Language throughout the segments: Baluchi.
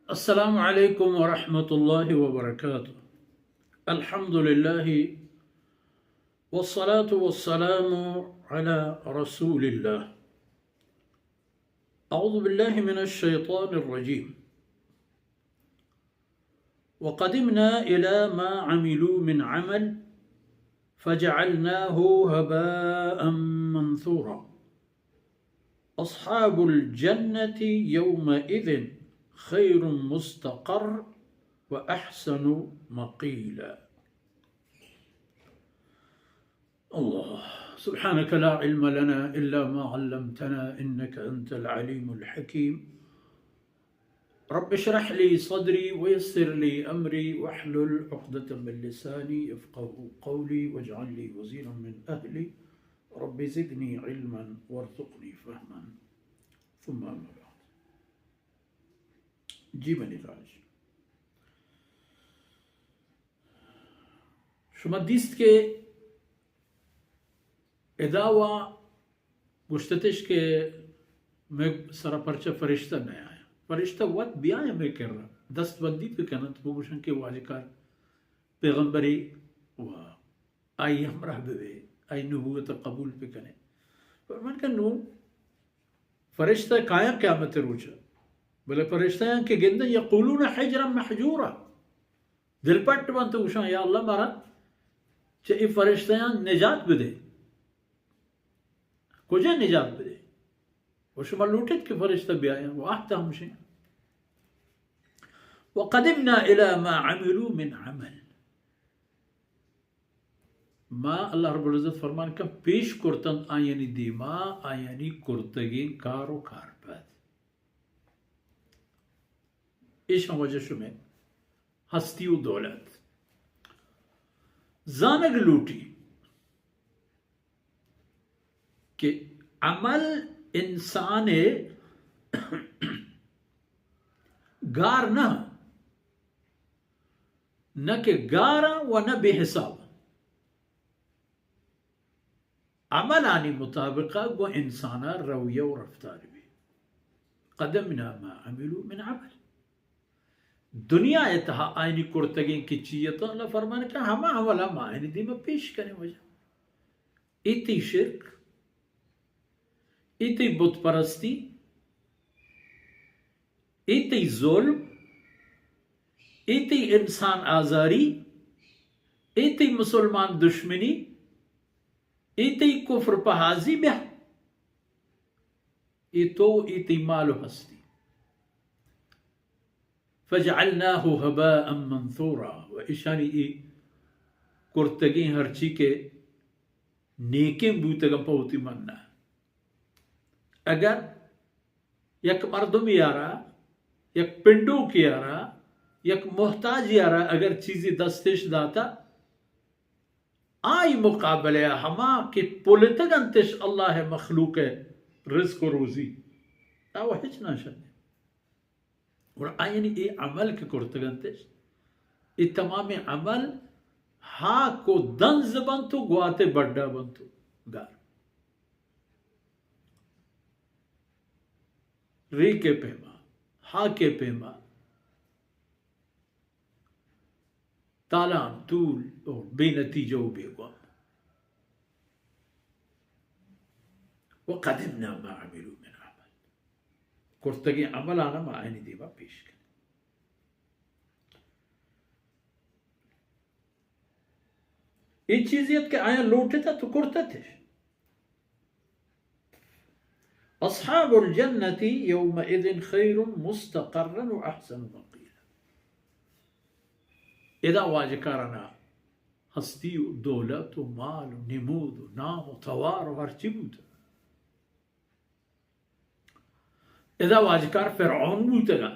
السلام عليكم ورحمة الله وبركاته. الحمد لله والصلاة والسلام على رسول الله. أعوذ بالله من الشيطان الرجيم. وقدمنا إلى ما عملوا من عمل فجعلناه هباء منثورا. أصحاب الجنة يومئذ خير مستقر وأحسن مقيلا. الله. سبحانك لا علم لنا إلا ما علمتنا إنك أنت العليم الحكيم. رب اشرح لي صدري ويسر لي أمري واحلل عقدة من لساني يفقهوا قولي واجعل لي وزيرا من أهلي رب زدني علما وارزقني فهما. ثم أما بعد. جی منی راج، شما دیست کہ ادا وا گوشتتش کہ مئے سرا پرچہ فرشتہ نیایاں؟ فرشتہ وت بیایاں مئے کرا، دست بندی بکننت، بگوشن کہ واجہ کار پیغمبری و آئی ہمراہ ببے، آئی نبوت قبول بکنے. فرمان کہ نوں فرشتہ کایاں قیامت روچا، بلے فرشتہ یاں کہ گندن، یقولون حجرا محجورا، دلپٹ بنت و گوشاں، یا اللہ، مارا چہ اے فرشتیاں نجات بدے. کجا نجات بدے؟ و شما لوٹت کہ فرشتہ بیایاں؟ و آہت ہمشیں. وقدمنا إلى ما عملوا من عمل. ما، اللہ رب العزت فرمان کن، پیش کرتن آیانی دیما آیانی کرتگیں کار و کارپد. ایشاں وجہ شمئے ہستی و دولت. زانگ لوٹی کہ عمل انسان گار نہ، نہ کہ گاراں و نہ بے حساب. عملانی مطابق گوں انسانا رویہ و رفتار بی. قدمنا ما عملوا من عمل. دنیا ء تہا آئینی کرتگیں کہ چیتاں، اللہ فرمان کہ ہما عملا ما آئینی دیما پیش کنیں. وجہ اے تئی شرک، اے تئی بت پرستی، اے تئی ظلم، اے تئی انسان آزاری، اے تئی مسلمان دشمنی، اے تئی کفر پہازی بیا، اے تو، اے تئی مال و ہستی. فجعلناه هباء منثورا، و ایشانی اے کرتگیں ہرچی کہ نیکیں بوتگاں پہ وتی منا. اگر یک مردمے آرا، یک پنڈوکے آرا، یک محتاجے آرا اگر چیزے دستش داتا، آئی مقابلہ ء ہما کہ پلتگ انتش اللہ ء مخلوق ء رزق و روزی، آ و ہچ نہ شنے. گڑا آیانی اے عمل کہ کرتگ انتش، اے تمامیں عمل ہاک و دنز بنت و گوات ء بڈا بنت و گار. ریک ء پیما، ہاک ء پیما، تالان طول و بے نتیجہ و بے گوام. وقدمنا ما عملوا من عمل، کرتگیں عملانا ما آیانی دیما پیش کنیں. اے چیزے ات کہ آیاں لوٹتہ تو کرتتش. اصحاب الجنة يومئذ خير مستقرا وأحسن مقيلا. ادا واجکارانا ہستی و دولت و مال و نمود و نام و توار و ہرچی بوت. ادا واجکار فرعون بوتگاں،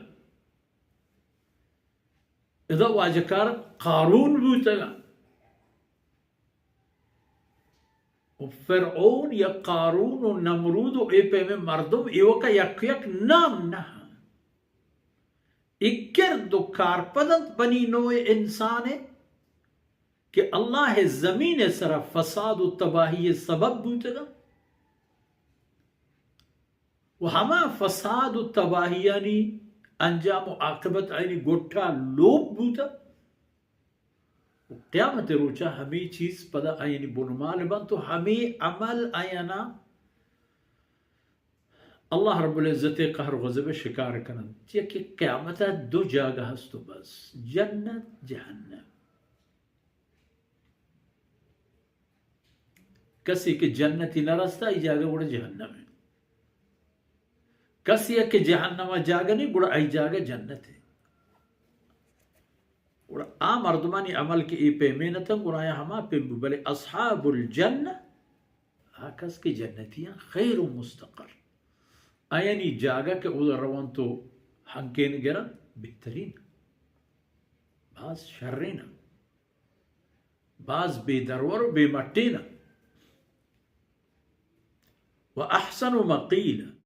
ادا واجکار قارون بوتگاں. و فرعون یا قارون و نمرود و اے پیمیں مردم ایوکا یک یک نام نہ انت. اے کرد و کارپد انت بنی نوع انسان ء کہ اللہ ء زمین ء سرا فساد و تباہی ء سبب بوتگ انت و ہما فساد و تباہیانی انجام و عاقبت آیانی گٹا لوپ بوتا۔ و قیامت روچا ہمے چیز پدا آیانی بنمال بنت و ہمے عمل آیانا اللہ رب العزت قہر و غضب شکار کننت۔ چیا کہ قیامتا دو جاگہ ہست و بس، جنت، جہنم۔ کسے کہ جنتی نہ رستا، ای جاگہ گڑا جہنم ہے۔ کسے کہ جہنم جاگہ نہیں، گڑا ای جاگہ جنت ہے۔ گڑا آ مردمانی عمل کہ اے پیمیں اتنت، گڑا آیاں ہما پیم بو، بلے اصحاب الجنہ، آ کس کہ جنتیاں، خیر مستقر، آیانی جاگہ کہ اودا رونت و ہنکین گرنت، بہترین، باز شرین، باز بے درور و بے مٹین۔ و احسن مقیلا،